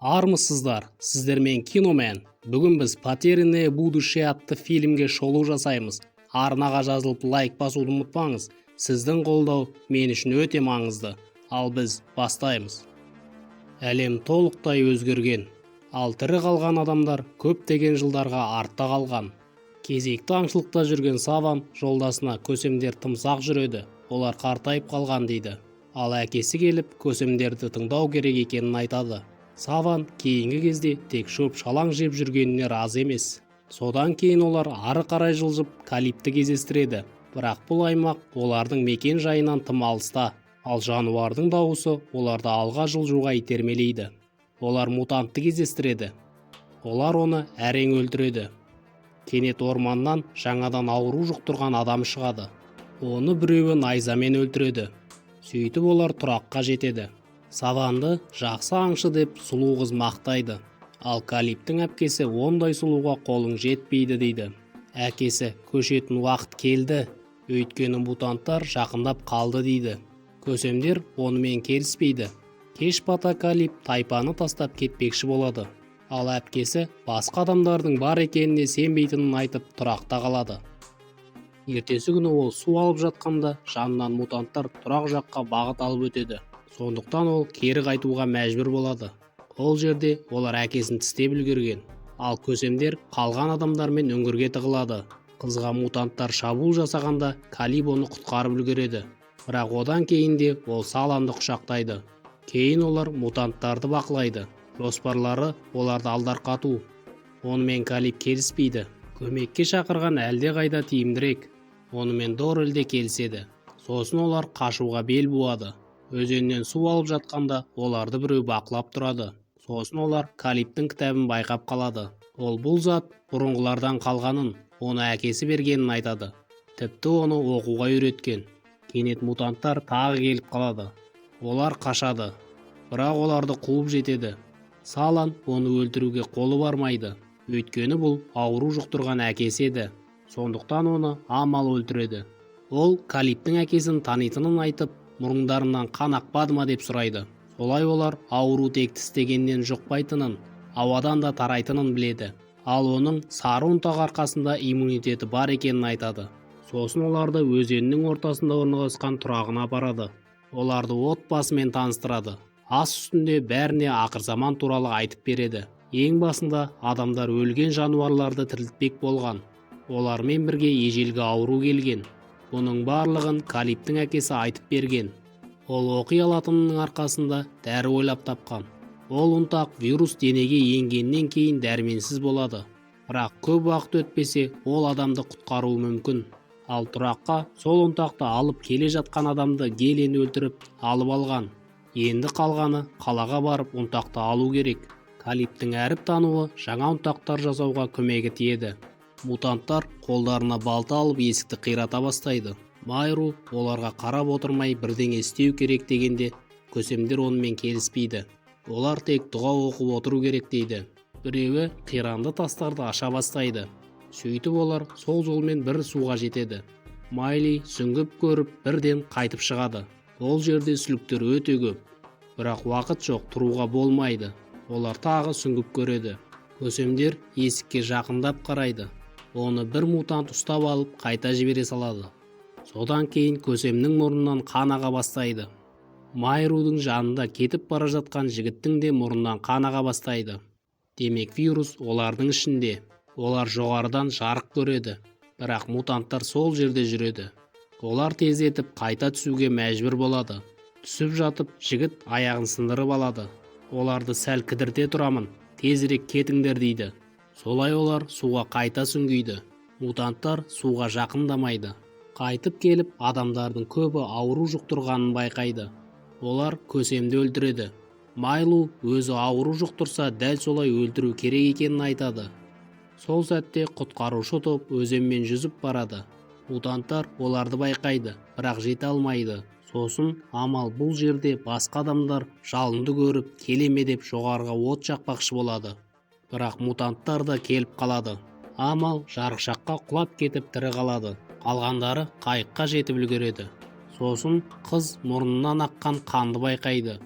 Армысыздар, сіздермен Киномен. Бүгін біз «Потерянное будущее» атты фильмге шолу жасаймыз. Арнаға жазылып, лайк басуды ұмытпаңыз. Сіздің қолдау мен үшін өте маңызды. Ал біз бастаймыз. Әлем толықтай өзгерген, ал тірі қалған адамдар көптеген жылдарға артта қалған. Кезекті аңшылықта жүрген Саван жолдасына көсемдер тым сақ жүреді, олар қартайып қалған дейді. Ал әкесі келіп, көсемдерді тыңдау керек екенін айтады. Саван кейінгі кезде тек шөп-шалаң жеп жүргеніне разы емес. Содан кейін олар ары қарай жылжып, Калибті кездестіреді. Бірақ бұл аймақ олардың мекен жайынан тым алыста. Ал жануардың дауысы оларды алға жылжуға итермелейді. Олар мутантты кездестіреді. Олар оны әрең өлтіреді. Кенет орманнан жаңадан ауру жұқтырған адам шығады. Оны біреуі найзамен өлтіреді. Сөйтіп олар тұраққа жетеді. Саванды жақсы аңшы деп сұлу қыз мақтайды. Ал Калибтің әпкесі ондай сұлуға қолың жетпейді дейді. Әкесі көшетін уақыт келді, өйткені мутанттар жақындап қалды дейді. Көсемдер онымен келіспейді. Кеш бата Калиб тайпаны тастап кетпекші болады. Ал әпкесі басқа адамдардың бар екеніне сенбейтінін айтып, тұрақта қалады. Ертесі күні ол су алып жатқанда, жанынан мутанттар тұрақ жаққа бағыт алып өтеді. Сондықтан ол кері қайтуға мәжбүр болады. Ол жерде олар әкесін тістеп үлгерген. Ал көсемдер қалған адамдармен үңгірге тығылады. Қызға мутанттар шабуыл жасағанда, Калиб оны құтқарып үлгереді. Бірақ одан кейін де ол Саланды құшақтайды. Кейін олар мутанттарды бақылайды. Жоспарлары оларды алдарқату. Онымен Калиб келіспейді. Көмекке шақырған әлдеқайда тиімдірек. Онымен Дорель де келіседі. Сосын олар қашуға бел буады. Өзеннен су алып жатқанда, оларды біреу бақылап тұрады. Сосын олар Калибтің кітабын байқап қалады. Ол бұл зат бұрынғылардан қалғанын, оны әкесі бергенін айтады. Тіпті оны оқуға үйреткен. Кенет мутанттар тағы келіп қалады. Олар қашады, бірақ оларды қуып жетеді. Салан оны өлтіруге қолы бармайды, өйткені бұл ауру жұқтырған әкесі еді. Сондықтан оны Амал өлтіреді. Ол Калибтің әкесін танитынын айтып, мұрындарынан қан ақпады ма деп сұрайды. Солай олар ауру тек тістегеннен жұқпайтынын, ауадан да тарайтынын біледі. Ал оның сары ұнтақ арқасында иммунитеті бар екенін айтады. Сосын оларды өзеннің ортасында орналасқан тұрағына апарады. Оларды отбасымен таныстырады. Ас үстінде бәріне ақырзаман туралы айтып береді. Ең басында адамдар өлген жануарларды тірілтпек болған. Олармен бірге ежелгі ауру келген. Бұның барлығын Калибтің әкесі айтып берген. Ол оқи алатынының арқасында дәрі ойлап тапқан. Ол ұнтақ вирус денеге енгеннен кейін дәрменсіз болады, бірақ көп уақыт өтпесе, ол адамды құтқаруы мүмкін. Ал тұраққа сол ұнтақты алып келе жатқан адамды Гелен өлтіріп, алып алған. Енді қалғаны қалаға барып, ұнтақты алу керек. Калибтің әріп тануы жаңа ұнтақтар жасауға көмегі тиеді. Мутанттар қолдарына балта алып, есікті қирата бастайды. Майру оларға қарап отырмай бірдеңе істеу керек дегенде, көсемдер онымен келіспейді. Олар тек дұға оқып отыру керек дейді. Біреуі қиранды тастарды аша бастайды. Сөйтіп олар сол жолмен бір суға жетеді. Майли сүңгіп көріп, бірден қайтып шығады. Ол жерде сүліктер өте көп, бірақ уақыт жоқ, тұруға болмайды. Олар тағы сүңгіп көреді. Көсемдер есікке жақындап қарайды. Оны бір мутант ұстап алып, қайта жібере салады. Содан кейін көсемнің мұрнынан қан аға бастайды. Майрудың жанында кетіп бара жатқан жігіттің де мұрнынан қан аға бастайды. Демек, вирус олардың ішінде. Олар жоғарыдан жарық көреді, бірақ мутанттар сол жерде жүреді. Олар тездетіп қайта түсуге мәжбүр болады. Түсіп жатып, жігіт аяғын сындырып алады. Оларды сәл кідірте тұрамын, тезірек кетіңдер дейді. Солай олар суға қайта сүңгиді. Мутанттар суға жақындамайды. Қайтып келіп, адамдардың көбі ауру жұқтырғанын байқайды. Олар көсемді өлтіреді. Майлу өзі ауру жұқтырса, дәл солай өлтіру керек екенін айтады. Сол сәтте құтқарушы топ өзенмен жүзіп барады. Мутанттар оларды байқайды, бірақ жете алмайды. Сосын Амал бұл жерде басқа адамдар жалынды көріп келе ме деп, жоғарыға от жақпақшы болады. Бірақ мутанттар да келіп қалады. Амал жарықшаққа құлап кетіп, тірі қалады. Қалғандары қайыққа жетіп үлгереді. Сосын қыз мұрнынан аққан қанды байқайды.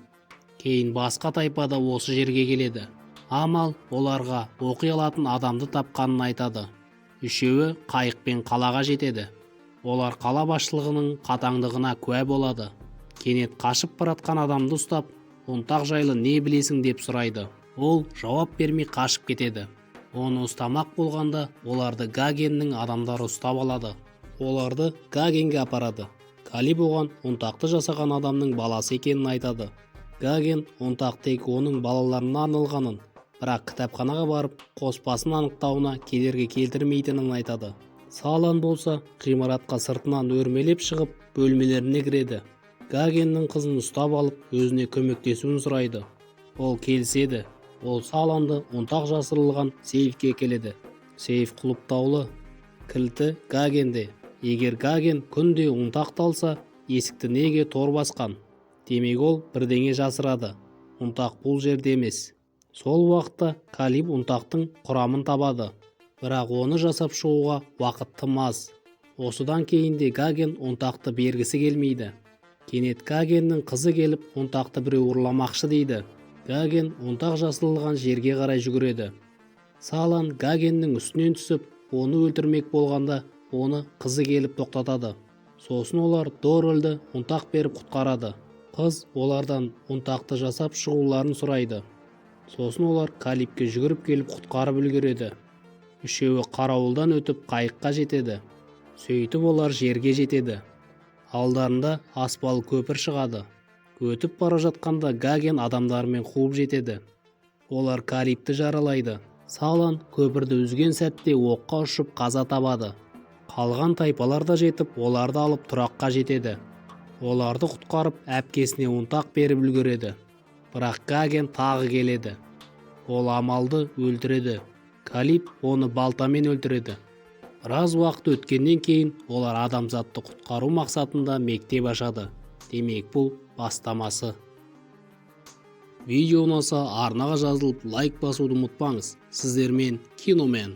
Кейін басқа тайпа да осы жерге келеді. Амал оларға оқи алатын адамды тапқанын айтады. Үшеуі қайықпен қалаға жетеді. Олар қала басшылығының қатаңдығына куә болады. Кенет қашып баратқан адамды ұстап, ұнтақ жайлы не білесің деп сұрайды. Ол жауап бермей қашып кетеді. Оны ұстамақ болғанда, оларды Гагеннің адамдары ұстап алады. Оларды Гагенге апарады. Калиб оған ұнтақты жасаған адамның баласы екенін айтады. Гаген ұнтақ тек оның балаларына арналғанын, бірақ кітапханаға барып қоспасын анықтауына кедергі келтірмейтінін айтады. Салан болса, ғимаратқа сыртынан өрмелеп шығып, бөлмелеріне кіреді. Гагеннің қызын ұстап алып, өзіне көмектесуін сұрайды. Ол келіседі. Ол Саланды ұнтақ жасырылған сейфке келеді. Сейф құлыптаулы. Кілті Гагенде. Егер Гаген күнде ұнтақты алса, есікті неге тор басқан? Демек, ол бірдеңе жасырады. Ұнтақ бұл жерде емес. Сол уақытта Калиб ұнтақтың құрамын табады. Бірақ оны жасап шығуға уақыт тым аз. Осыдан кейін де Гаген ұнтақты бергісі келмейді. Кенет Гагеннің қызы келіп, ұнтақты біреу ұрламақшы дейді. Гаген ұнтақ жасырылған жерге қарай жүгіреді. Салан Гагеннің үстінен түсіп, оны өлтірмек болғанда, оны қызы келіп тоқтатады. Сосын олар Дорольді ұнтақ беріп құтқарады. Қыз олардан ұнтақты жасап шығуларын сұрайды. Сосын олар Калибке жүгіріп келіп құтқарып үлгереді. Үшеуі қарауылдан өтіп қайыққа жетеді. Сөйтіп олар жерге жетеді. Алдарында аспалы көпір шығады. Өтіп бара жатқанда Гаген адамдарымен қуып жетеді. Олар Калибті жаралайды. Салан көпірді үзген сәтте оққа ұшып қаза табады. Қалған тайпалар да жетіп, оларды алып тұраққа жетеді. Оларды құтқарып, әпкесіне ұнтақ беріп үлгереді. Бірақ Гаген тағы келеді. Ол Амалды өлтіреді. Калиб оны балтамен өлтіреді. Біраз уақыт өткеннен кейін олар адамзатты құтқару мақсатында мектеп ашады. Демек, бұл бастамасы. Видео ұнаса, арнаға жазылып, лайк басуды ұмытпаңыз. Сіздермен Киномен.